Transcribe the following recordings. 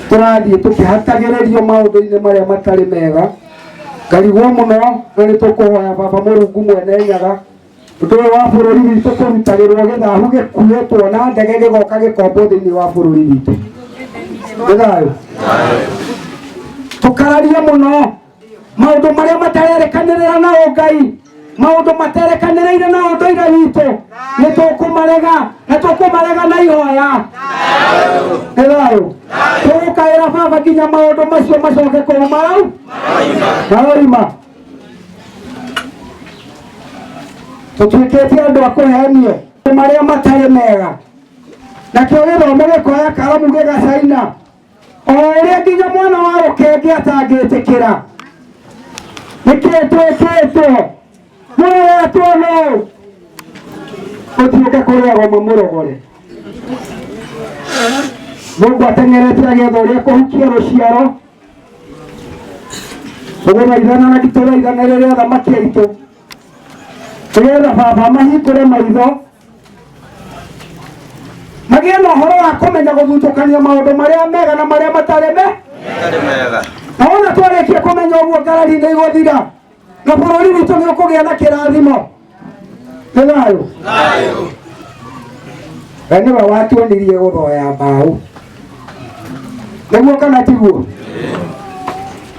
Tũrathiĩ tũkĩhatagĩrĩrio maũndũ-inĩ marĩa matarĩ mega. Ngarigwo mũno na nĩ tũkũhoya baba Mũrungu mwene Nyaga ũndũ ũyũ wa bũrũri witũ kũrutagĩrwo gĩthahu gĩkuĩtwo na ndege gĩgoka gĩkombwo thĩinĩ wa bũrũri witũ. Nĩ thayũ. Tũkararie mũno maũndũ marĩa matarerekanĩrĩra na ũngai, maũndũ materekanĩrĩire na ũndũire witũ, nĩ tũkũmarega na tũkũmarega na ihoya. Nĩ thayũ. Tũgũkaĩra baba nginya maũndũ macio macoke kũu marau maroima. Tũtuĩkĩte andũ a kũhenio marĩa matarĩ mega, nakĩo gĩthomo gĩkoya karamu gĩgacaina o ũrĩa nginya mwana wa rũkenge atangĩtĩkĩra. Nĩkĩĩ twĩkĩtwo? Mũroretwo nũ? Ũtuĩke kũrĩagwo mamũrogore. Mũndũ ateng'erete agetha ũrĩa kũhukia rũciaro. Tũgũthaithana na tũthaithane rĩrĩa athamaki aitũ, nĩgetha baba mahingũre maitho magĩe na ũhoro wa kũmenya gũthutũkania maũndũ marĩa mega na marĩa matarĩ me mega. Na wona twarĩkia kũmenya ũguo, ngarari nĩ igũthira na bũrũri witũ nĩ ũkũgĩa na kĩrathimo. Nĩ thayũ. Ngai nĩwe watuonirie gũthoya mbaũ, nĩguo kana tiguo?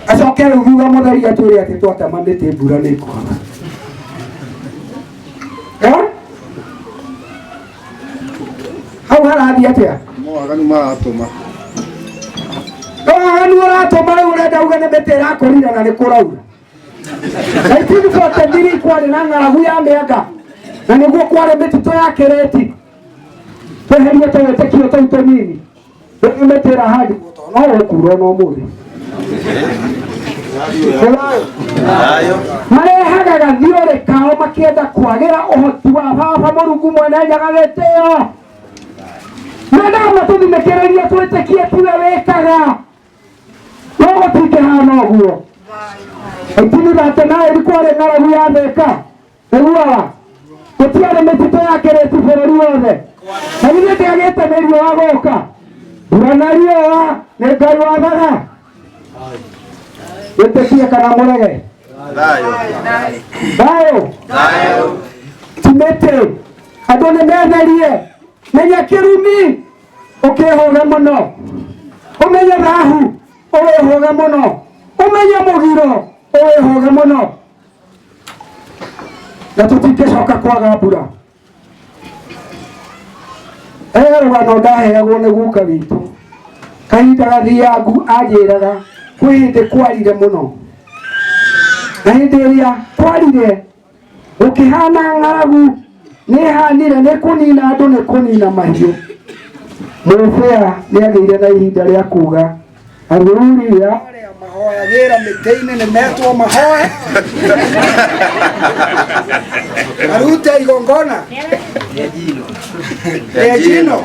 Acoke rĩu thutha mũtheri atwĩre atĩ twatema mĩtĩ mbura nĩ ĩkwaga. Eh? Hau harathiĩ atĩa? Mawaganu maratũma. No waganu ũratũma. Rĩu ũrenda uge nĩ mĩtĩ ĩrakũrire na nĩ kũraura. 1943 kwarĩ na ng'aragu ya mĩanga na nĩguo kwarĩ mĩtitũ ya kĩrĩti. Tweherie tũwĩtĩkio tũu tũnini, rĩu mĩtĩ ĩrahandwo no ũkura ona ũmũthĩ. Thayũ. Marehaga gathiũrĩ kao makĩenda kwagĩra ũhoti wa baba Mũrungu mwene Nyaga gĩtĩo. Mendaga matũthinĩkĩrĩrie twĩtĩkie tiwe wĩkaga, no gũtingĩhana ũguo. 1939 kwarĩ ng'aragu ya Thĩka, nĩguaga gũtiarĩ mĩtitũ ya kĩrĩti bũrũri wothe, na githĩ ndĩagĩte nĩ riũa gũka? Mbura na riũa nĩ Ngai wathaga. Wĩtĩkie kana mũrege. Thayũ. Thayũ. Thayũ. Ti mĩtĩ, andũ nĩ metherie. Menya kĩrumi ũkĩhũge mũno, ũmenye thahu ũwĩhũge mũno, ũmenye mũgiro ũwĩhũge mũno, na tũtingĩcoka kwaga mbura. He rũgano ndaheagwo nĩ guka witũ kahinda gathiangu, anjĩraga kwĩ hĩndĩ kwarire mũno, na hĩndĩ ĩrĩa kwarire gũkĩhana ng'aragu nĩ hanire nĩ kũnina andũ, nĩ kũnina mahiũ. Mũbĩa nĩ agĩire na ihinda rĩa kuga athuri a arĩa mahoyagĩra mĩtĩ-inĩ nĩ metwo mahoe marute igongona rĩa njino,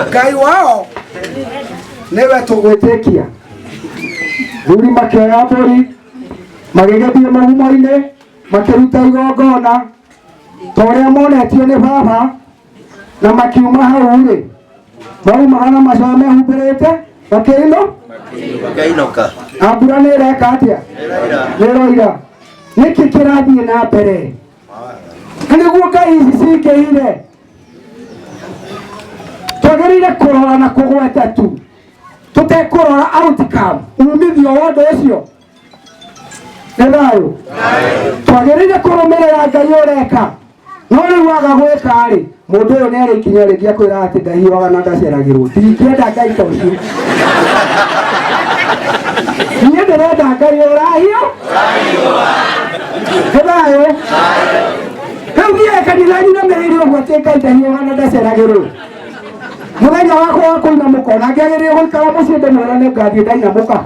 Ngai wao nĩwe tũgwĩtĩkia. Thuri makĩoya mbũri magĩgĩthiĩ mũgumo-inĩ makĩruta igongona ta ũrĩa monetio nĩ baba, na makiuma hau rĩ, maumaga na macoa mehumbĩrĩte makĩino. Makainũka. Na mbura nĩ ĩreka atĩa? Nĩ ĩroira. Nĩkĩ kĩrathiĩ na mbere? Na nĩguo ngai ici cingĩire twagĩrĩire kũrora na kũgweta tu, tũtekũrora outcome, umithio wa ũndũ ũcio. Nĩ thayũ. Twagĩrĩire kũrũmĩrĩra Ngai ũreka, no rĩu waga gwĩka rĩ, mũndũ ũyũ nĩ arĩ ikinya rĩngĩ akwĩra atĩ ndahiũhaga na ndaceragĩrwo. Ndingĩenda Ngai ta ũcio. Niĩ ndĩrenda Ngai ũrahiũ. Nĩ thayũ. Rĩu thiaga kanitha-inĩ na mĩrĩire ũguo atĩ Ngai ndahiũhaga na ndaceragĩrwo. Mũthenya wakwa wa kũinamũka ona ngĩagĩrĩire gũikara mũciĩ ndĩmwĩra nĩ ngathiĩ ndainamũka.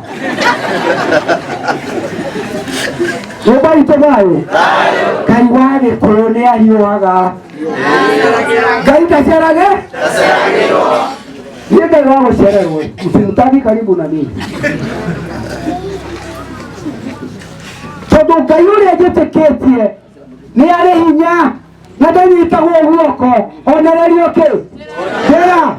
Nyũmba itũ thayũ. Ngai wa Gĩkũyũ nĩ ahiũhaga, Ngai ndacerage. Niĩ Ngai wa gũcererwo usinitaki karibu na mimi, tondũ Ngai ũrĩa njĩtĩkĩtie nĩ arĩ hinya na ndanyitagwo guoko onererio kĩ njera.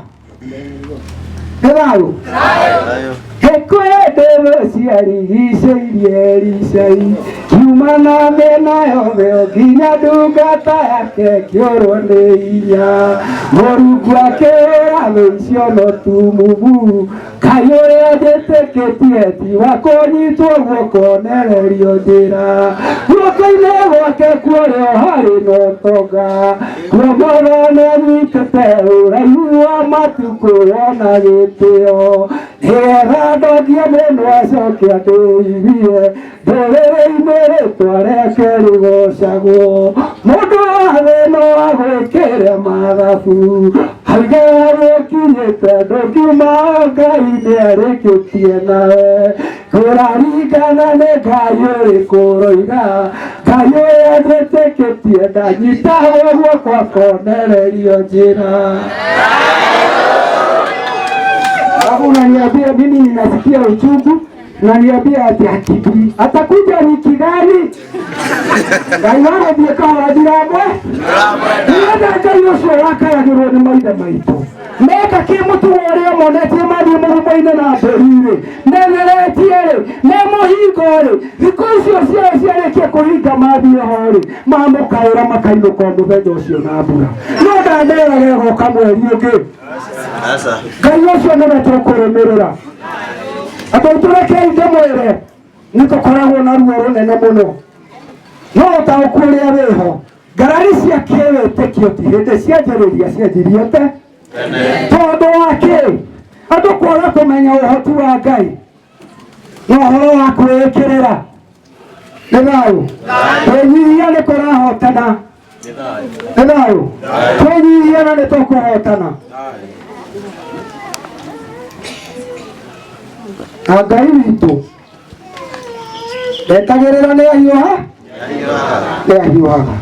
Nĩ thayũ. Thayũ. Hĩkwende ciarigicĩirie Elishai kiuma na mĩena yothe o nginya ndungata yake kĩũrwo nĩ hinya Mũrungu akĩra thũ icio no tumumu Ngai ũrĩa njĩtĩkĩtie ti wa kũnyitwo guoko onererio njĩra guoko-inĩ gwake kuorĩo harĩ na ũtonga kuo mwathani anyitĩte ũraihu wa matukũ ona gĩtĩo nĩgetha ndogie mũno acoke andĩirie ndũrĩrĩ-inĩ rĩtwa rĩake rĩgocagwo mũndũ wa thĩ no agwĩkĩre mathabu hauge gũkinyĩte ndũkiuma Ngai nĩarĩkĩtie nawe kũraringana nĩ Ngai ũrĩkũ ũroiga Ngai ũrĩa njĩtĩkĩtie ndanyitagwo guoko akonererio njĩra. Alafu unaniambia mimi ninasikia uchungu, unaniambia ati hakibii. Atakuja wiki gani? Ngai wagũthiĩ kahora ndiramwe. Nĩgetha Ngai ũcio wakayagĩrwo nĩ maithe maitũ meka kĩ mũtugo ũrĩa monetie mathiĩ mũrumo-inĩ na mbũri-rĩ metheretie-rĩ me mũhingo-rĩ thikũ icio ciao ciarĩkia kũhinga mathiĩ ho-rĩ mamũkaĩra makainũka o mũthenya ũcio na mbura no ndameraga ĩgoka mweri ũngĩ. Aca. Ngai ũcio nĩwe tũkũrũmĩrĩra andũ aitũ rekei ndĩmwĩre nĩ tũkoragwo na ruo rũnene mũno no ũtaũku ũrĩa wĩho ngarari cia kĩwĩtĩkio ti hĩndĩ cianjĩrĩria cianjirie te tondũ wa kĩ andũ kwaga kũmenya ũhoti wa Ngai na ũhoro wa kwĩĩkĩrĩra nĩ thayũ kwĩnyihia nĩ kũrahotana nĩ thayũ kwĩnyihia na nĩ tũkũhotana na Ngai witũ ndetagĩrĩra nĩ ahiũha nĩ ahiũhaga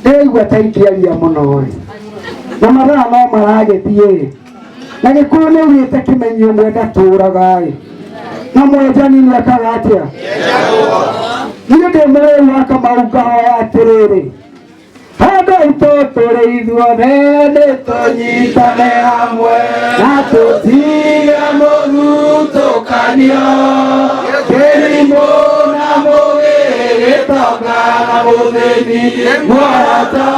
ndĩraigua ta ingĩaria mũno ĩ na mathaa no maragĩthiĩ na gĩkũyũ nĩ ugĩte kĩmenyi ũmwe ndatũraga ĩ na mwenjani nĩ ekaga atĩa niĩ ndĩ mũrĩu wa Kamau ngahoya atĩrĩrĩ handũ aitũ tũrĩ ithuothe nĩ tũnyitane hamwe na tũtige mũthutũkanio kĩrimũ na mũgĩ gĩtonga na mũthĩni muoroto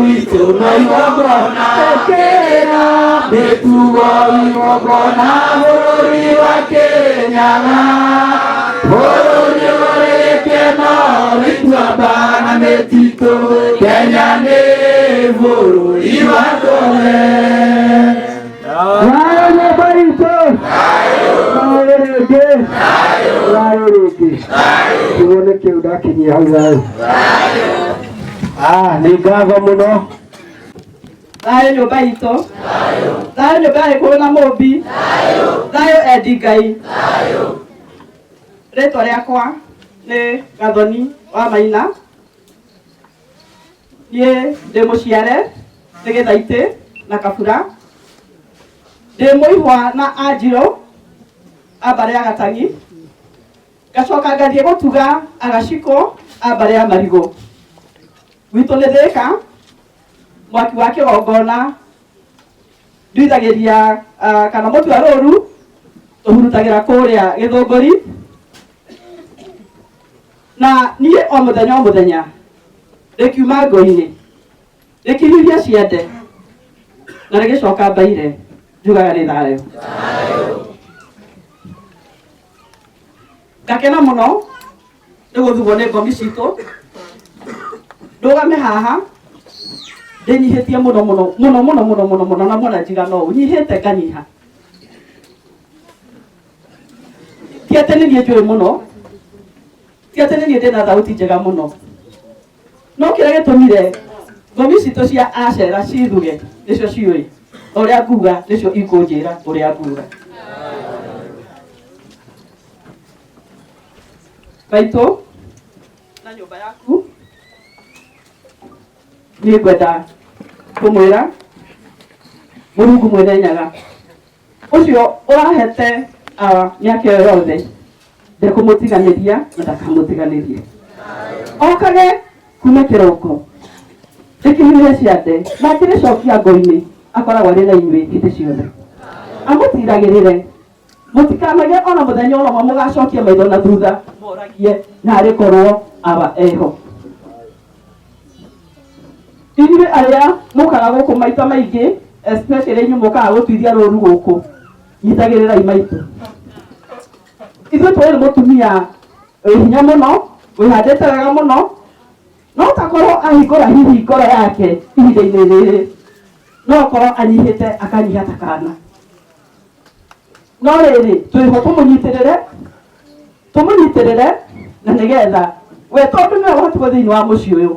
witũ no igongona ĩkĩra mĩtugo igongona bũrũri wa Kĩrĩnyaga bũrũri ũrĩ gĩkeno mĩtuamba na mĩtitũ Kenya nĩ bũrũri wa ndũire. Thayũ nyũmba itũ. Thayũ rĩngĩ. Thayũ rĩngĩ. Kiugo nĩ kĩu ndakinyia hau thayũ. Ah, nĩ ngatho mũno. Thayũ nyũmba itũ. Thayũ nyũmba ya Gĩkũyũ na Mũmbi. Thayũ endi Ngai. Rĩtwa rĩakwa nĩ Gathoni wa Maina. Niĩ ndĩ mũciare nĩ Gĩthaitĩ na Kabura. Ndĩ mũihwa na Anjirũ a mbarĩ ya Gatang'i. Ngacoka ngathiĩ gũtuga Agacikũ a mbarĩ ya Marigũ. Gwitũ nĩ Thĩka, mwaki wa kĩgongona nduithagĩria kana mũtu wa rũru tũhurutagĩra kũrĩa Gĩthũngũri. Na niĩ o mũthenya o mũthenya rĩkiuma ngũ-inĩ rĩkihiria ciande na rĩgĩcoka mbaire njugaga nĩ thayũ. Ngakena mũno nĩ gũthugwo nĩ ngomi citũ ndũgame haha ndĩnyihĩtie mũno mũno mũno mũno mũno mũno mũno na mwona njiga no ũnyihĩte nganyiha ti atĩ nĩ niĩ njũĩ mũno ti atĩ nĩ niĩ ndĩna thauti njega mũno no kĩrĩa gĩtũmire ngomi citũ cia acera cithuge nĩcio ciũĩ na ũrĩa nguga nĩcio ikũnjĩra ũrĩa nguga. Maitũ na nyũmba yaku niĩ ngwenda kũmwĩra Mũrungu mwene Nyaga ũcio ũrahete mĩaka ĩyo yothe ndekũmũtiganĩria na ndakamũtiganĩria okage kuma kĩroko rĩkĩhiũhe ciande na akĩrĩcokia ngũ-inĩ akoragwo arĩ na inyuĩ hĩndĩ ciothe. Amũtiragĩrĩre. Mũtikanage ona mũthenya ũrĩa mũgacokia maitho na thutha moragie narĩ korwo awa eho. Ithuĩ arĩa mũkaga gũkũ maita maingĩ, especially inyuĩ mũkaga gũtuithia rũru gũkũ, nyitagĩrĩrai maitũ. Ithuĩ tũrĩ mũtumia wĩ hinya mũno, wĩhandĩte wega mũno, no takorwo ahingũra hihi ngoro yake ihinda-inĩ rĩrĩ, no korwo anyihĩte akanyiha ta kana. No rĩrĩ twĩho tũmũnyitĩrĩre, tũmũnyitĩrĩre na nĩgetha we tondũ nĩwe watigwo thĩinĩ wa mũciĩ ũyũ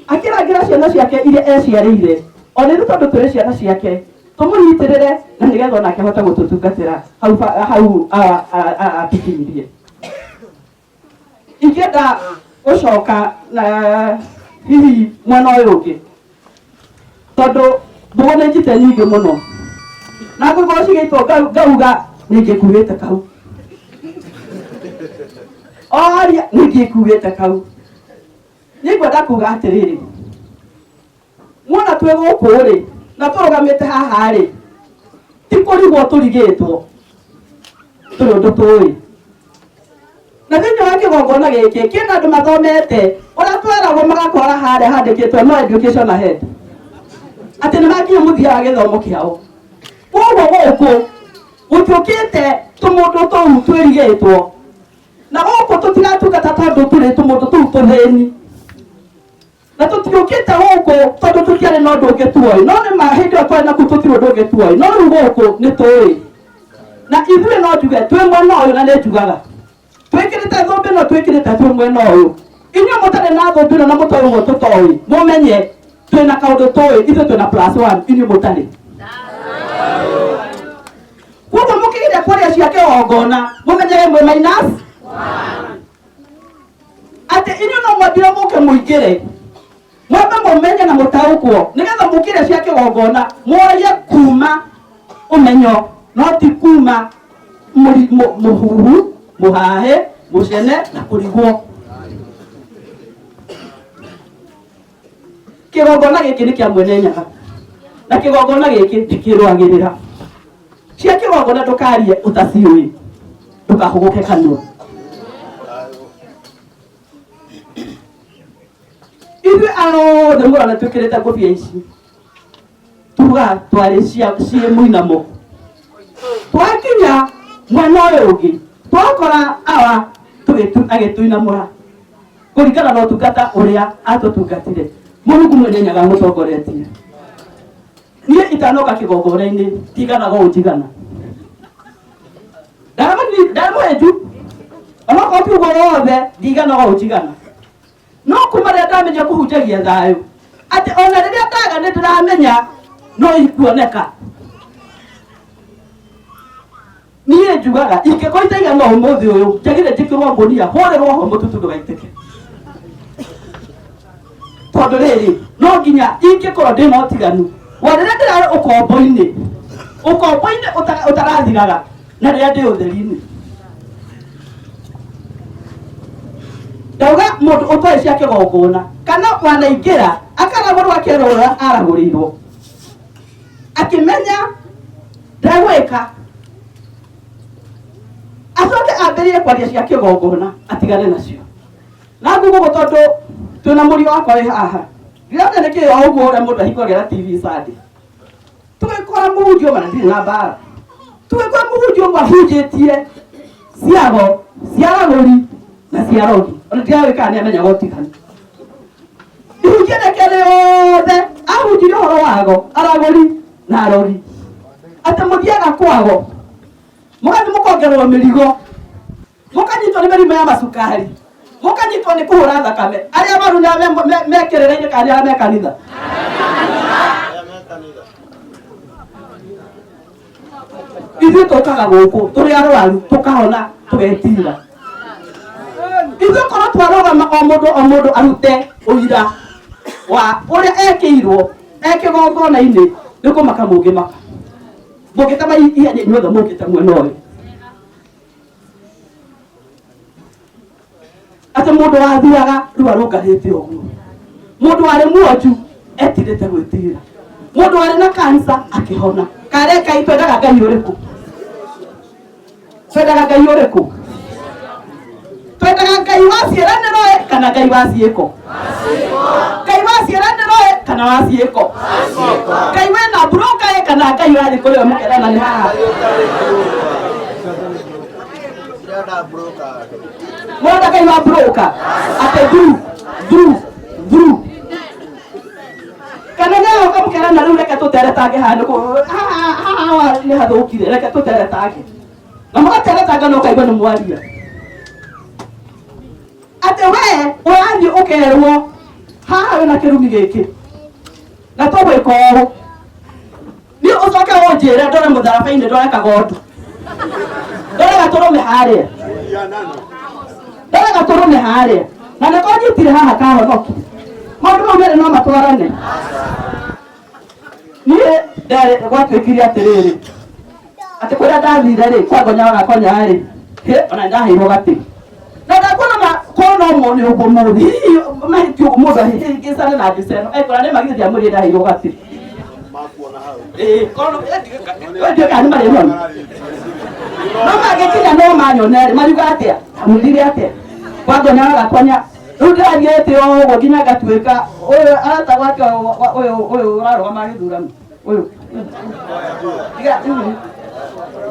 akĩrangĩra ciana ciake iria eciarĩire, ona ithuĩ tondũ tũrĩ ciana ciake tũmũnyitĩrĩre na nĩgetha onake ahote gũtũtungatĩra hau hau atikinyirie. Ingĩenda gũcoka na hihi mwena ũyũ ũngĩ tondũ mbũgũ nĩ njite nyingĩ mũno na ngũkorwo cigĩitwo ngauga nĩngĩkuĩte kau oria nĩngĩkuĩte kau. Nĩngwenda kuga atĩrĩrĩ, muona twĩ gũkũ rĩ na tũrũgamĩte haha rĩ, ti kũrigwo tũrigĩtwo, tũrĩ ũndũ tũĩ. Na thĩinĩ wa kĩgongona gĩkĩ kĩna andũ mathomete ũrĩa tweragwo magakora harĩa handĩkĩtwo no education ahead, atĩ nĩ makinya mũthia wa gĩthomo kĩao. Koguo gũkũ gũtiũkĩte tũmũndũ tũu twĩrigĩtwo, na gũkũ tũtiratungata tondũ tũrĩ tũmũndũ tũu tũthĩni, na tũtiũkĩte gũkũ tondũ tũtiarĩ na ũndũ ũngĩ tuoĩ. No nĩ ma hĩndĩ ĩyo twarĩ nakuo tũtirĩ ũndũ ũngĩ tuoĩ, no rĩu gũkũ nĩ tũĩ. Na ithuĩ no njuge twĩ mwena ũyũ, na nĩ njugaga twĩkĩrĩte thũmbĩ ĩno twĩkĩrĩte twĩ mwena ũyũ. Inyuĩ mũtarĩ na thũmbĩ ĩno na mũtoĩ ũguo tũtoĩ, mũmenye twĩna kaũndũ tũĩ, ithuĩ twĩna +1, inyuĩ mũtarĩ. Koguo mũkĩgeria kwaria cia kĩgongona mũmenyage mwĩ -1, atĩ inyuĩ no mwambire mũke mũingĩre mwambe mũmenye na mũtaũkwo, nĩgetha mũkĩre cia kĩgongona mworie kuma ũmenyo, no ti kuma mũhuhu, mũhahe, mũcene na kũrigwo. Kĩgongona gĩkĩ nĩ kĩa mwene Nyaga, na kĩgongona gĩkĩ ndikĩrũagĩrĩra. Cia kĩgongona ndũkarie ũtaciũĩ, ndũkahũgũke kanua. Ithuĩ arothe mũrona twĩkĩrĩte ngũbia ici, tuga twarĩ ciĩ mũinamo. Twakinya mwena ũyũ ũngĩ twakora awa agĩtũinamũra kũringana na ũtungata ũrĩa atũtungatire. Mũrungu mwene Nyaga mũtongoretie. Niĩ itanoka kĩgongona-inĩ ndiganaga ũũ njigana, ndarĩ mũhĩnju onokorwo ti ũguo wothe, ndiganaga ũũ njigana. No kuma rĩrĩa ndamenya kũhunjagia thayũ, atĩ ona rĩrĩa ndaga nĩ ndĩramenya no ikuoneka. Niĩ njugaga ingĩkorwo itaigana ũmũthĩ ũyũ, njagĩrĩire njĩkĩrwo ngũnia hũrĩrwo ho mũtutu ndũgaitĩke, tondũ rĩrĩ no nginya ingĩkorwo ndĩna ũtiganu wa rĩrĩa ndĩrarĩ ũkombo-inĩ, ũkombo-inĩ ũtarathiraga, na rĩrĩa ndĩ ũtheri-inĩ. Ndauga mũndũ ũtoĩ cia kĩgongona kana wanaingĩra akaragũrwo akerwo ũrĩa aragũrĩirwo, akĩmenya ndegwĩka, acoke ambĩrĩrie kwaria cia kĩgongona atigane nacio. Na nguga ũguo tondũ twĩna mũriũ wakwa wĩ haha, ndiramenya nĩkĩ o ũguo ũrĩa mũndũ ahingũragĩra TV Sunday, tũgĩkora mũhunjia ũmwe, na ndirĩ na mbara, tũgĩkora mũhunjia ũmwe ahunjĩtie ciago cia ragũri na cia rogi, ona ndirawĩ kana nĩ amenyaga ũtiganu. Ihunjia rĩake rĩothe ahunjirie ũhoro wago aragũri na arogi, atĩ mũthiaga kwago mũgathiĩ mũkongererwo mĩrigo, mũkanyitwo nĩ mĩrimũ ya macukari, mũkanyitwo nĩ kũhũra thakame. Arĩa maru nĩ arĩa me kĩrĩra-inĩ kana nĩ arĩa me kanitha? Ithuĩ tũkaga gũkũ tũrĩ arwaru, tũkahona, tũgetira. Ithuĩ korwo twarũgama o mũndũ o mũndũ arute ũira wa ũrĩa ekĩirwo e kĩgongona-inĩ, nĩ kũmaka mũngĩmaka, mũngĩtema ihenya inyuothe mũkĩte mwena ũyũ, atĩ mũndũ wathiaga rĩu arũngarĩte ũguo, mũndũ warĩ muonju etirĩte gwĩtira, mũndũ warĩ na kansa akĩhona. Kareka twendaga Ngai ũrĩkũ? Twendaga Ngai ũrĩkũ? Twendaga Ngai wa ciĩranĩro ĩ kana Ngai wa ciĩko? Ngai wa ciĩranĩro ĩ kana wa ciĩko? Ngai wĩna mburoka ĩ kana Ngai ũrathiĩ kũrĩ we mũkerana nĩ haha? Mwenda Ngai wa mburoka atĩ through through through kana nĩ ũka mũkerana rĩu reke tũteretange haha nĩkũ haha haha nĩ hathũkire reke tũteretange na mũgateretanga na ũkaigua nĩ mwaria atĩ we ũrathiĩ ũkerwo haha wĩna kĩrumi gĩkĩ na tũgwĩka ũũ niĩ ũcoke ũnjĩre ndore mũtharaba-inĩ ndore kagondu ndore gatũrũme harĩa ndore gatũrũme harĩa na nĩko nyitire haha kahonoki maũndũ mau merĩ no matwarane niĩ gwatuĩkire atĩrĩrĩ atĩ kũrĩa ndathire rĩ kwa ngonya gakonya rĩ ona nĩndaheirwo gatĩ na ndakuona ma korwo no mone ũguo mũthĩ hihi mahĩtia ũguo mũndũ ahĩngĩcane na mbica ĩno ekora nĩ magithĩ ndiamwĩrire ndaheirwo gatĩ ĩĩ korwo ndiũĩ kana nĩ marĩhona no mangĩkinya no manyone rĩ mariuga atĩa amwĩrire atĩa kwa ngonya gakonya rĩu ndĩrathiĩte o ũguo nginya ngatuĩka ũyũ aratagwo atĩa ũyũ ũyũ ũrarũgama gĩthurano ũyũ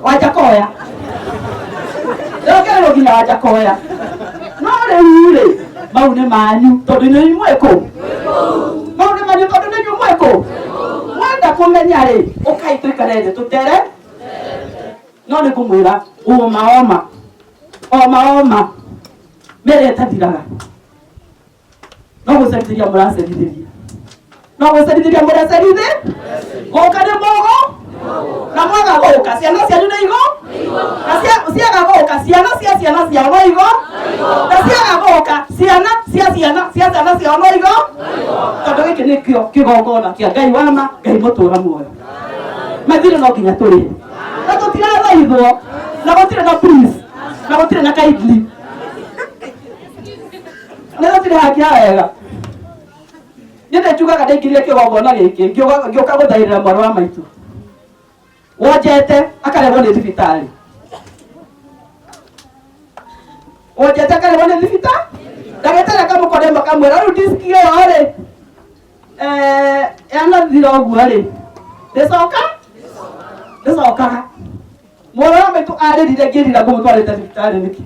Wanjakoya ndĩrongererwo nginya Wanjakoya no rĩu rĩ mau nĩ manyu tondũ nĩ inyuĩ mwĩ kũu mau nĩ manyu tondũ nĩ inyuĩ mwĩ kũu mwenda kũmenya rĩ ũkai tũikare thĩ tũtere no nĩ ngũmwĩra ũma oma oma oma mĩrĩ ĩtathiraga no gũcerithĩria mũracerithĩria no gũcerithĩria mũracerithĩ gũka nĩ mũgũ na mwaga gũka ciana cianyu nĩ igo na ciaga gũka ciana cia ciana ciao no igo na ciaga gũka ciana cia ciana cia ciana ciao no igo tondũ gĩkĩ nĩkĩo kĩgongona kĩa Ngai wa ma Ngai mũtũra muoyo mathirĩ no nginya tũrĩhe na tũtirathaithwo na gũtirĩ na please na gũtirĩ na kindly nĩ gũtirĩ hakia wega niĩ nĩnjugaga ndaingĩrire kĩgongona gĩkĩ ngĩũka gũthaithĩra mwarĩ wa maitũ wonjete akarehwo nĩ thibitarĩ wonjete akarehwo nĩ thibitarĩ ndagĩtarĩ akamũkora makamwĩra rĩu diski ĩyo rĩ yanathira ũguo rĩ ndĩcoka ndĩcokaga mwarĩ wa maitũ arĩrire ngĩrira ngũmũtwarĩte thibitarĩ nĩkĩ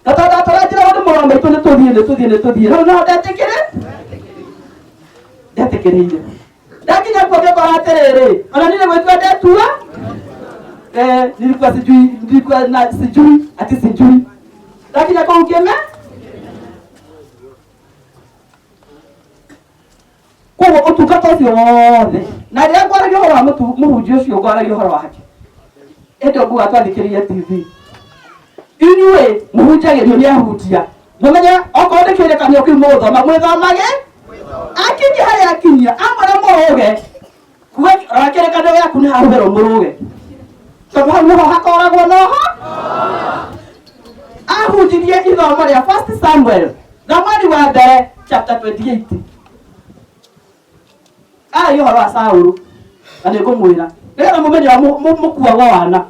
na tondũ atwara njĩra nĩ mũrũ wa maitũ nĩ tũthiĩ nĩ tũthiĩ nĩ tũthiĩ rĩu no ndetĩkĩrĩ ndetĩkĩrĩire ndakinya kuo ngĩkora atĩrĩrĩ ona niĩ nĩ gwĩtua ndetua nilikuwa sijui nilikuwa na sijui ati sijui ndakinya kũu ngĩme koguo ũtungata ũcio wothe na rĩrĩa ngwaragia ũhoro wa mũhunjia ũcio ngwaragia ũhoro wake ĩndĩ ũnguga twathikĩrĩrie TV inyuĩ mũhunjagĩrio nĩ ahunjia mũmenye okorwo nĩ kĩrĩkanĩro kĩu mũgũthoma mwĩthomage akinyia harĩa akinyia amwĩra mũrũge kuga rora kĩrĩkanĩro gĩaku nĩ hahũthĩrwo mũrũge tondũ hau nĩho hakoragwo noho ahunjirie ithomo rĩa First Samuel Samueli wa mbere chapter 28 aragia ũhoro wa Saũlũ na nĩ ngũmwĩra nĩgetha mũmenye ũrĩa mũkuagwo wana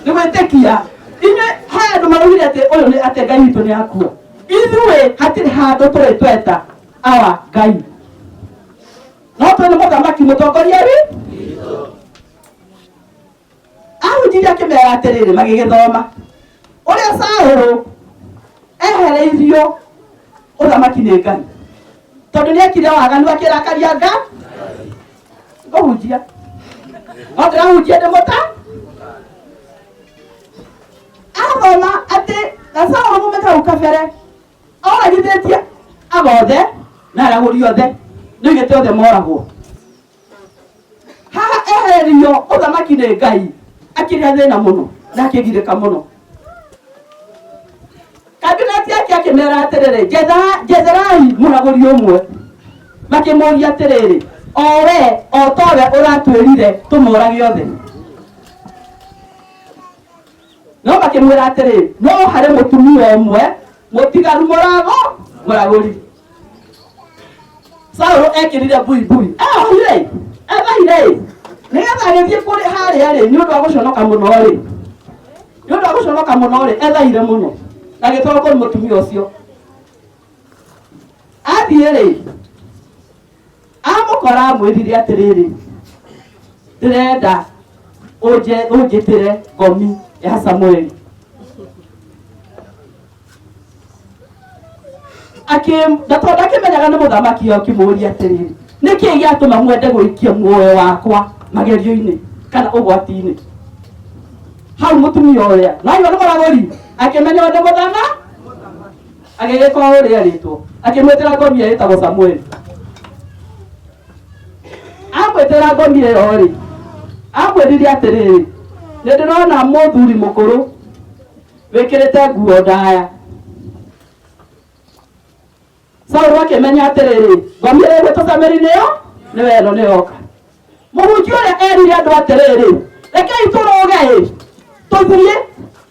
nĩ gwĩtĩkia inyuĩ he andũ maraugire atĩ ũyũ nĩ atĩ Ngai witũ nĩ akua ithuĩ hatirĩ handũ tũrĩ tweta awa Ngai no twĩ nĩ mũthamaki mũtongoria wi ahunjirie akĩmera atĩrĩrĩ magĩgĩthoma ũrĩa Saũlũ ehereirio ũthamaki nĩ Ngai tondũ nĩ ekire waganu akĩrakaria Ngai ngũhunjia no ndĩrahunjia ndĩmũta athoma atĩ na Saũlũ mume kau kabere oragithĩtie aba othe na aragũri othe nĩoigĩte othe moragwo haha ehererio ũthamaki nĩ Ngai akĩrĩa thĩna mũno na akĩgirĩka mũno kabineti yake akĩmera atĩrĩrĩ njetherai mũragũri ũmwe makĩmũria atĩrĩrĩ o we o towe ũratwĩrire tũmũrage othe no makĩmwĩra atĩrĩ no harĩ mũtumia ũmwe mũtigaru mũrago mũragũri Saũlũ ekĩrire buibui eohire ethahire Nĩgetha agĩthiĩ kũrĩ harĩa rĩ, nĩ ũndũ wa gũconoka mũno rĩ, nĩ ũndũ wa gũconoka mũno rĩ, ethaire mũno na agĩtwarwo kũrĩ mũtumia ũcio. Athiĩ rĩ, amũkora amwĩrire atĩrĩrĩ, ndĩrenda ũnjĩtĩre ngomi ya Samueli. Na tondũ akĩmenyaga nĩ mũthamaki, akĩmũũria atĩrĩrĩ, nĩkĩĩ gĩatũma mwende gũikia muoyo wakwa magerio-inĩ kana ũgwati-inĩ? Hau mũtumia ũrĩa naigua nĩ mũragũri akĩmenya ũyũ nĩ mũthama, agĩgĩka o ũrĩa erĩtwo, akĩmwĩtĩra ngomi ĩyo ĩtagwo Samueli. Amwĩtĩra ngomi ĩyo rĩ, amwĩrire atĩrĩrĩ, nĩ ndĩrona mũthuri mũkũrũ wĩkĩrĩte nguo ndaya. Saũlũ akĩmenya atĩrĩrĩ, ngomi ĩrĩa ĩgwĩtwo Samueli nĩyo nĩwe ĩno nĩyoka. Mũhunjia ũrĩa erire andũ atĩrĩrĩ, rekei tũrũge ĩ, tũthiĩ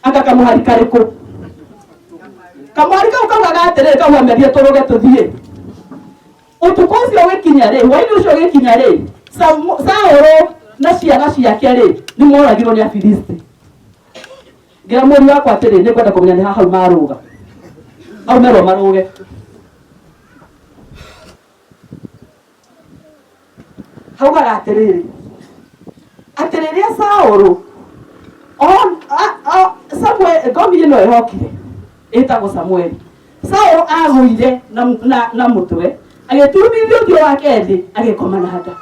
anga kamũhari karĩkũ? Kamũhari kau kaugaga atĩrĩrĩ, kauga merie tũrũge tũthiĩ. Ũtukũ ũcio ũgĩkinya rĩ, hwaĩ-inĩ ũcio ũgĩkinya rĩ, Saũlũ na ciana ciake rĩ, nĩ moragirwo nĩ Afilisti. Ngĩra mũriũ wakwa atĩrĩ, nĩ ngwenda kũmenya nĩ ha hau marũga. Hau merwo marũge. Haugaga atĩrĩrĩ, atĩ rĩrĩa Saũlũ Samuel, ngomi ĩno ĩrokire ĩtagwo Samueli, Saũlũ agũire na mũtwe, agĩturumithia ũthiũ wake thĩ, agĩkoma na nda.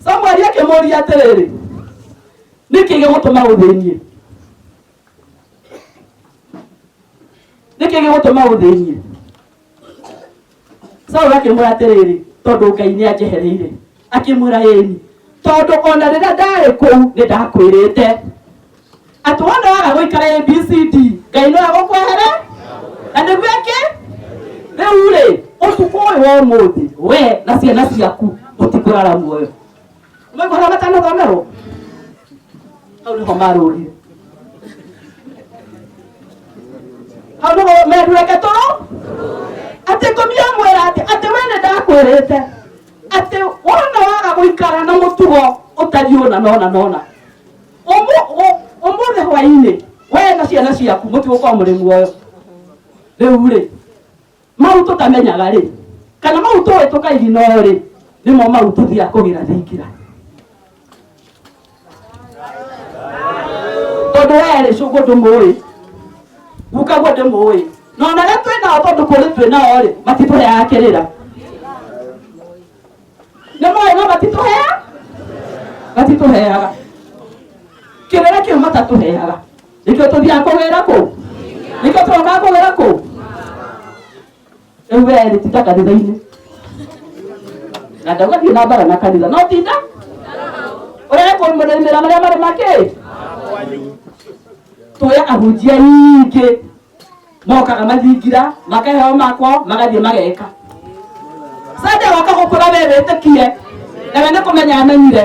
Samueli akĩmũũria atĩrĩrĩ, nĩkĩ gĩgũtũma ũthĩnie? Nĩkĩ gĩgũtũma ũthĩnie? Saũlũ akĩmwĩra atĩrĩrĩ, tondũ Ngai nĩ anjehereire. Akĩmwĩra, ĩni, tondũ ona rĩrĩa ndarĩ kũu nĩ ndakwĩrĩte atĩ wona waga gũikara ABCD, Ngai no agũkwehere na nĩguo ĩkĩ. Rĩu rĩ, ũtukũ ũyũ wa ũmũthĩ, we na ciana ciaku mũtikũrara muoyo. Maigua harĩa matanathomerwo, hau nĩho marũrire, hau nĩho merureke tũrũ atĩ ngũmi amwĩra atĩ we nĩ ndakwĩrĩte atĩ wona waga gũikara na mũtugo ũtariĩ ũna nona nona, ũmũthĩ hwaĩ-inĩ we na ciana ciaku mũtigũkorwo mũrĩ muoyo. Rĩu rĩ, mau tũtamenyaga rĩ, kana mau tũĩ tũkaigino rĩ, nĩmo mau tũthiaga kũgĩra thingira. Tondũ we rĩ, cũngũ ndũmũĩ, gukaguo ndĩmũĩ, na ona arĩa twĩ nao, tondũ kũrĩ twĩ nao rĩ, matitũheaga kĩrĩra. Nĩ moĩ, no matitũheaga kĩrĩra kĩu, matatũheaga. Nĩkĩo tũthiaga kũgĩra kũu, nĩkĩo tũrokaga kũgĩra kũu. Rĩu we rĩ, tinda kanitha-inĩ na ndauga thiĩ na mbara na kanitha, no tinda ũrĩa kũmũrĩmĩra marĩa marĩ makĩ tũya. Ahunjia aingĩ mokaga mathingira, makaheo makwa, magathiĩ mageka sande, goka gũkũra we wĩtĩkie nawe nĩ kũmenya amenyire,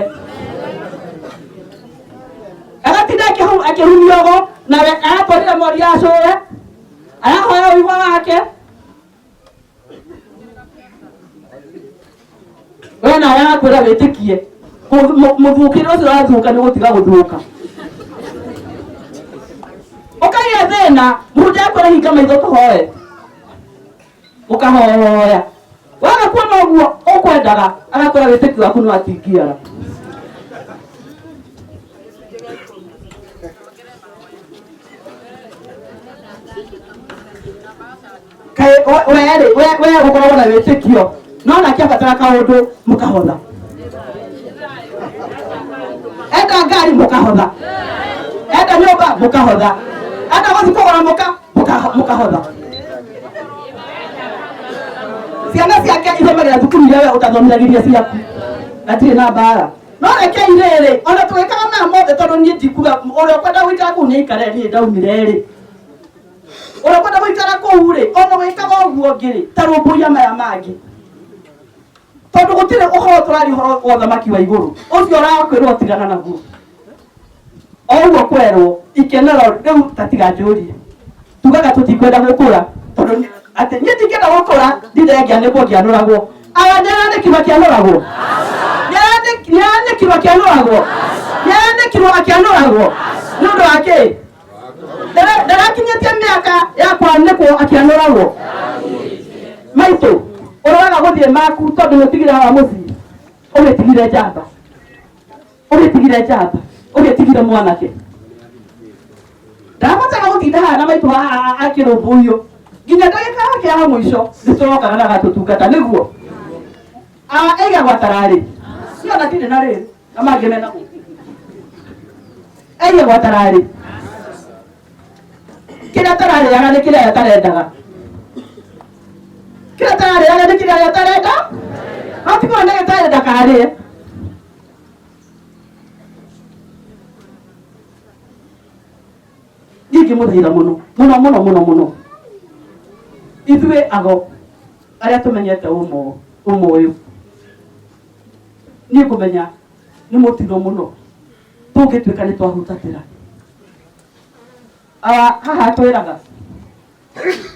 agatinda akĩhumia ũgo nawe aratwarire mori ya cũwe, arahoya ũigua wake. We nawe arakwĩra wĩtĩkie mũthukĩre ũcio ũrathuka nĩ gũtiga gũthuka, ũkagĩa thĩna, mũhunjia akwĩra hinga maitho tũhoe, ũkahoya, waga kuona ũguo ũkwendaga, agakwĩra wĩtĩkio waku nĩ watingiara. Kaĩ we rĩ, we ũkoragwo na wĩtĩkio, no nake abatara kaũndũ mũkahotha, enda ngari mũkahotha, enda nyũmba mũkahotha, enda gũthiĩ kũgũra mũkahotha. Ciana ciake ithomagĩra thukuru iria we ũtathomithagĩria ciaku, gatirĩ na mbara. No rekei rĩrĩ, ona tũgĩkaga maya mothe, tondũ niĩ ndikuga ũrĩa ũkwenda gũikara kũu nĩ aikare, niĩ ndaumire rĩ, ũrĩa ũkwenda gũikara kũu rĩ, ona gwĩkaga ũguo ũngĩ rĩ, ta rũmbũiya maya mangĩ, tondũ gũtirĩ ũhoro tũraria ũhoro wa ũthamaki wa igũrũ ũcio ũrakwĩrwo tigana naguo. O ũguo kwerwo ikenero rĩu ta tiga njũrie, tugaga tũtikwenda gũkũra, tondũ atĩ niĩ ndingĩenda gũkũra, ndinde ngĩanĩkwo ngĩanũragwo. Aya nĩarandĩkirwo akĩanũragwo? Nĩarandĩkirwo akĩanũragwo? Nĩarandĩkirwo akĩanũragwo? Nĩ ũndũ wa kĩ? Ndarakinyĩtie mĩaka ya kwanĩkwo akĩanũragwo. Maitũ, ũroraga gũthiĩ maku tondũ nĩũtigire hawa mũciĩ, ũgĩtigire njamba, ũgĩtigire njamba, ũgĩtigire mwanake. Ndabotaga gũtinda haha na maitũ haha akĩrũmbũiyo nginya ndagĩka yake ya mũico nĩtũrokaga na agatũtungata nĩguo aigagwo atararĩ niĩ ona ndirĩ na rĩrĩ na mangĩ mena gũkũ aigagwo atararĩ kĩrĩa atararĩaga nĩ kĩrĩa atarendaga kĩrĩa atararĩaga nĩ kĩrĩa atarenda no ti kuona ndagĩtarĩ ndakarĩe niĩ ngĩmũthaitha mũno mũno mũno mũno mũno ithuĩ ago arĩa tũmenyete ũmo ũmo ũyũ niĩ ngũmenya nĩ mũtino mũno tũngĩtuĩka nĩ twahutatĩra awa haha twĩraga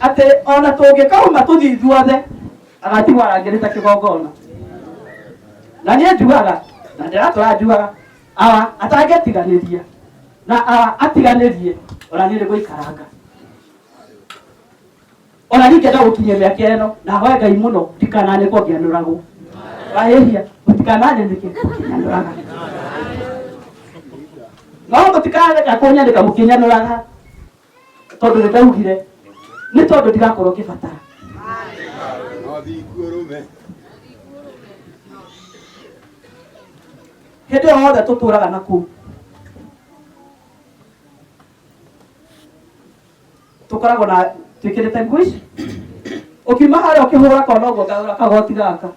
atĩ ona tũngĩkauma tũthiĩ ithuothe agatigwo arangĩrĩte kĩgongona na niĩ njugaga na ndĩratũra njugaga awa atangĩtiganĩria na awa atiganĩrie ona niĩ nĩ gũikaranga ona niĩ ngĩenda gũkinyia mĩaka ĩno na hoe Ngai mũno ndikananĩkwo ngĩanũragwo wahĩhia mũtikananĩnĩke ngĩanũraga no mũtikaneka kũnyanĩka mũkĩnyanũraga tondũ nĩ ndaugire nĩ tondũ ndigakorwo ngĩbatara hĩndĩ ĩyo yothe tũtũraga na kũu tũkoragwo na twĩkĩrĩte nguo ici ũkiuma harĩa ũkĩhũra kona ũguo ngagũra kagoti gaka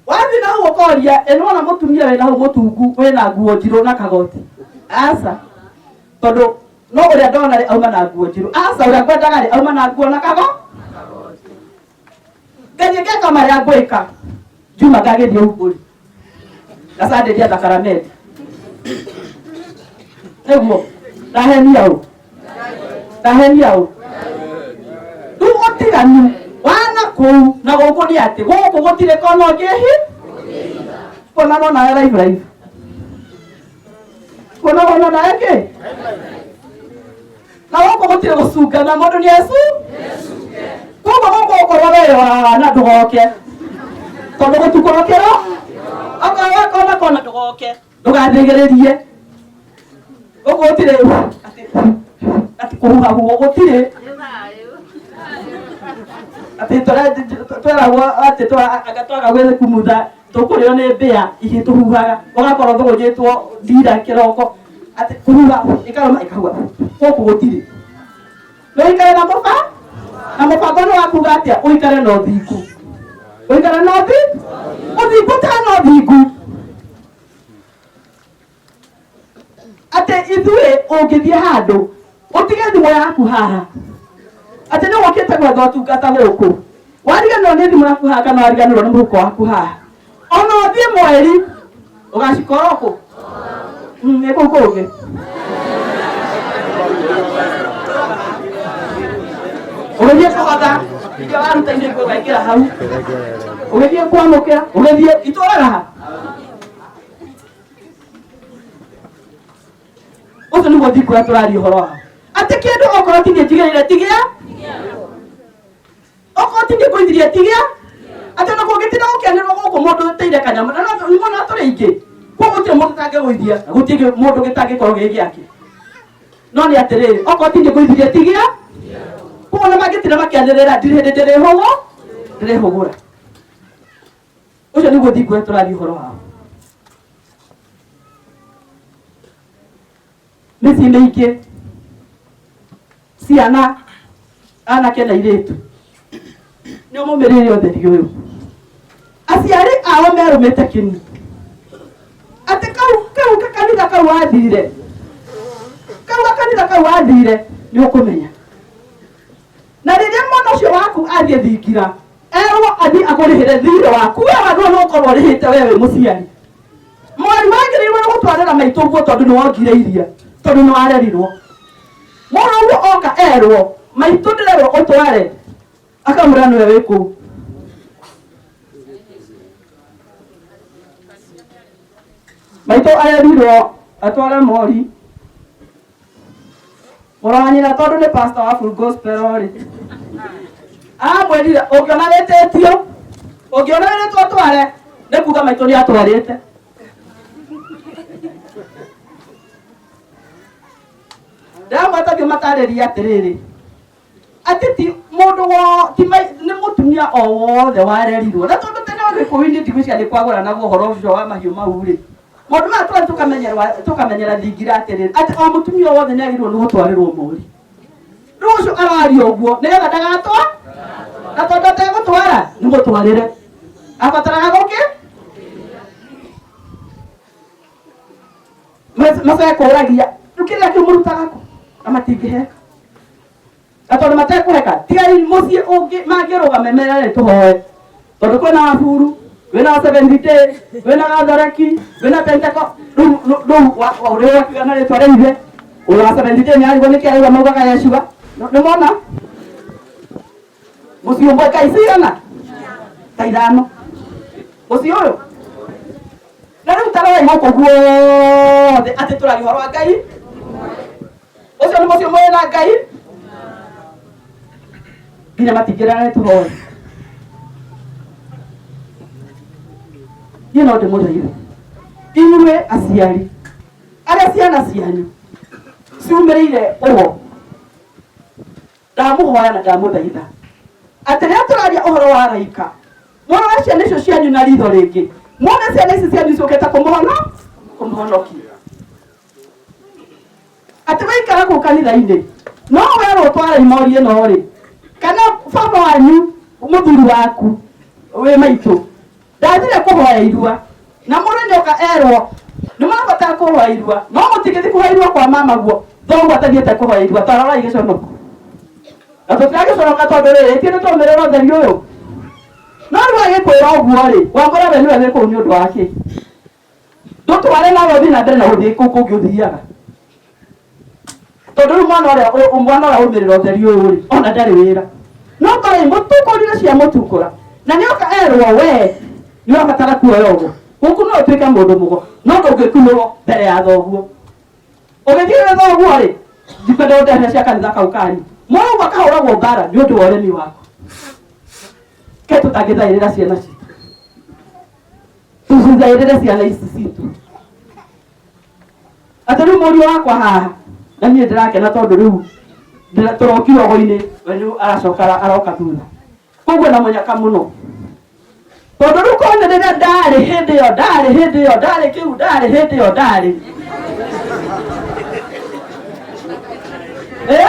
wathiĩ na hau ũkoria ĩ nĩwona mũtumia wĩna hau mũtungu wĩna nguo njirũ na kagoti aca tondũ no ũrĩa ndona rĩ auma na nguo njirũ aca ũrĩa ngwendaga rĩ auma na nguo na kago ngathiĩ ngeka marĩa ngwĩka njuma ngagĩthiĩ umbũri ngacandĩria thakaramenti nĩguo ndahenia ũ ndahenia ũ rĩu ũtiganu wa na kũu na gũkũ nĩ atĩ gũkũ gũtirĩ kona ũngĩhi kuona no nawe live live kuona wona nawe kĩ na gũkũ gũtirĩ gũcungana mũndũ nĩ ecu koguo gũkũ ũkorwo weyoraga na ndũgoke tondũ gũtukũrokĩrwo okorwo wakona kona ndũgoke ndũgathĩgĩrĩrie gũkũ gũtirĩ atĩ kũhuhahuhwo gũtirĩ atĩ tweragwo atĩ anga twaga gwĩkumutha tũkũrĩo nĩ mbĩa igĩtũhuhaga ũgakorwo thũgũnyĩtwo ndira kĩroko atĩ kũhuha ĩkarũma ĩkahuha gũkũ gũtirĩ nĩ ũikare na mũba na mũbango nĩ wa kuga atĩa ũikare na ũthingu ũikare na ũthi ũthingu ta na ũthingu atĩ ithuĩ ũngĩthiĩ handũ ũtige thimũ yaku haha atĩ nĩ wokĩte gwetha ũtungata gũkũ wariganĩrwo nĩ thimũ yaku haha kana wariganĩrwo nĩ mũhuko waku haha ona ũthiĩ mweri ũgacikora kũ nĩ kũu kũngĩ ũgĩthiĩ kũhotha iria waruta icio ũgaikĩra hau ũgĩthiĩ kwamũkĩra ũgĩthiĩ itũraga ha ũcio nĩguo thingu ũrĩa tũraria ũhoro wao atĩ kĩndũ okorwo ti niĩ njigĩrĩire tigia okorwo ti niĩ ngũithirie tigia atĩ ona kũngĩtinda gũkĩanĩrwo gũkũ mũndũ ũteire kanyamũ na no nĩmona tũrĩ aingĩ koguo gũtirĩ mũndũ ũtangĩgũithia na gũtirĩ mũndũ gĩtangĩkorwo gĩ gĩake no nĩ atĩrĩrĩ okorwo ti niĩ ngũithirie tigia koguo ona mangĩtinda makĩanĩrĩra ndirĩ hĩndĩ ndĩrĩhũgũ ndĩrĩhũgũra ũcio nĩguo thingu ũrĩa tũraria ũhoro wao mĩciĩ mĩingĩ ciana anake na airĩtu nĩo maumĩrĩire ũtheri ũyũ aciari ao merũmĩte kĩni atĩ kau kau gakanitha kau wathire kau gakanitha kau wathire nĩ ũkũmenya na rĩrĩa mwana ũcio waku athiĩ thingira erwo athiĩ akũrĩhĩre thirĩ waku we wagĩrĩirwo nĩ gũkorwo ũrĩhĩte we wĩ mũciari mwari wagĩrĩirwo nĩ gũtwarĩra maitũ nguo tondũ nĩ wongire iria tondũ nĩ warerirwo mwana ũguo oka erwo maitũ ndĩrerwo ũtware akamwĩra nĩwe wĩ kũu Maitũ arerirwo atware mori. Mũrũ wa nyina tondũ nĩ pastor wa full gospel rĩ. Amwĩrire ũngĩona wĩtĩtio, ũngĩona wĩrĩtwo atware, nĩ kuga maitũ nĩ atwarĩte. Ndĩramweta ngĩmatarĩria atĩrĩrĩ, atĩ ti mũndũ wo ti nĩ mũtumia o wothe warerirwo na tondũ tene Gĩkũyũ-inĩ ndigwĩciria nĩ kwagũranagwo ũhoro ũcio wa mahiũ mau rĩ, maũndũ maya tũrathiĩ tũkamenyerwa tũkamenyera thingira atĩrĩrĩ, atĩ o mũtumia o wothe nĩ agĩrĩirwo nĩ gũtwarĩrwo mori. Rĩu ũcio araria ũguo nĩgetha ndagatwa na tondũ ategũtwara nĩ mũtwarĩre abataraga gũkĩ macekũragia rĩu kĩrĩa kĩu mũrutaga kũ na matingĩheka na tondũ matekũheka tigai mũciĩ ũngĩ mangĩrũgame merane tũhoe tondũ kwĩna waburu kwĩna wa Seventh Day kwĩna gathoreki kwĩna penteko rĩu rĩu ũrĩa wakiuga na rĩtwa rĩa ithe ũrĩa wa Seventh Day nĩarigwo nĩkĩ arauga maugaga Yeshua nĩ mona mũciĩ ũmwe ngai cigana ta ithano mũciĩ ũyũ na rĩu tarorai gũkũ guothe atĩ tũraria ũhoro wa Ngai ũcio nĩ mũciĩ ũmwe wĩna Ngai nginya matingĩrane tũhoe niĩ no ndĩmũthaithe inyuĩ aciari arĩa ciana cianyu ciumĩrĩire ũgo ndamũhoya na ndamũthaitha atĩ rĩrĩa tũraria ũhoro wa araika mũrore ciana icio cianyu na ritho rĩngĩ muone ciana ici cianyu ciũkĩte kũmũhono kũmũhonokia atĩ waikara kũu kanitha-inĩ no werwo ũtware imori ĩno rĩ kana baba wanyu mũthuri waku wĩ maitũ ndathire kũhoya irua na mũndũ nĩoka erwo nĩ mũrabatara kũhoya irua no mũtingĩthiĩ kũhoya irua kwa mama guo thoguo atathiĩte kũhoya irua tarorai gĩconoko na tũtiragĩconoka tondũ rĩrĩ ithuĩ nĩ twaumĩrĩra ũtheri ũyũ no rĩu agĩkwĩra ũguo rĩ wamwĩra we nĩwe wĩ kũu nĩ ũndũ wa kĩ ndũtware nawe ũthiĩ na mbere na gũthiĩ kũu kũngĩ ũthiaga tondũ rĩu mwana ũrĩa mwana ũrĩa aumĩrĩra ũtheri ũyũ rĩ ona ndarĩ wĩra no tũrĩ mũtukũrire cia mũtukũra na nĩoka erwo we nĩ ũrabatara kuoya ũguo gũkũ no ũtuĩke mũndũ mũgo no ndũngĩkunũrwo mbere ya thoguo ũgĩthiĩ na thoguo rĩ ndikwenda ũndehere cia kanitha kau kanyu mũrũguo akahũragwo mbara nĩ ũndũ wa ũremi waku ke tũtangĩthaĩrĩra ciana citũ tũcithaĩrĩre ciana ici citũ atĩ rĩu mũriũ wakwa haha na niĩ ndĩrakena tondũ rĩu tũrokire ũgo-inĩ we rĩu aracoka aroka thutha koguo na mũnyaka mũno tondũ rĩu korwo nĩ rĩrĩa ndarĩ hĩndĩ ĩyo ndarĩ hĩndĩ ĩyo ndarĩ kĩu ndarĩ hĩndĩ ĩyo ndarĩ Eh?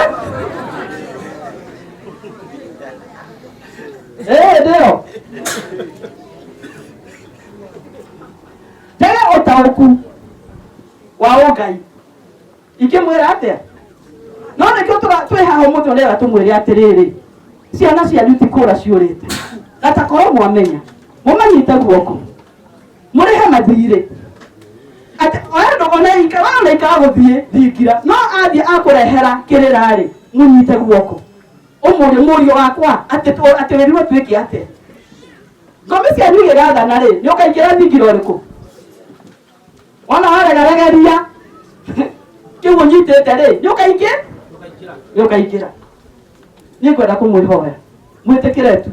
Eh, hĩndĩ ĩyo tege ũtaũku wa ũngai ingĩmwĩra atĩa no nĩkĩo twĩ haha ũmũthĩ ũrera tũmwĩre atĩrĩrĩ ciana cianyu ti kũra ciũrĩte na ta korwo mwamenya mũmanyite guoko mũrĩhe mathirĩ atĩ oya ndũgona ikara ona ikara gũthiĩ thingira no athiĩ akũrehera kĩrĩra rĩ mũnyite guoko ũmũrie mũriũ wakwa atĩ atĩ wĩrirwo twĩke atĩa ngome cianyu igĩgathana rĩ nĩ ũkaingĩra thingira ũrĩkũ wona waregaregeria kĩu ũnyitĩte rĩ nĩ ũkaingĩ nĩ ũkaingĩra niĩ ngwenda kũmwĩhoya mwĩtĩkĩre tu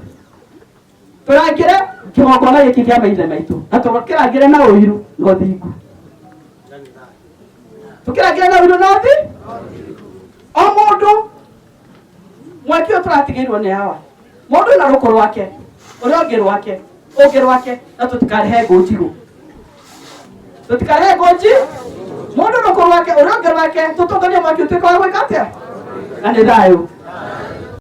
tũrangĩre kĩgongona gĩkĩ kĩa maithe maitũ na tũkĩrangĩre na ũiru na ũthingu tũkĩrangĩre na ũiru na ũthi o mũndũ mwaki ũyũ tũratigĩirwo nĩ hawa mũndũ na rũkũ rwake ũrĩa ũngĩ rwake ũngĩ rwake na tũtikarehe ngũ njigũ tũtikarehe ngũ nji mũndũ rũkũ rwake ũrĩa ũngĩ rwake tũtũnganie mwaki ũtuĩke wa gwĩka atĩa na nĩ thayũ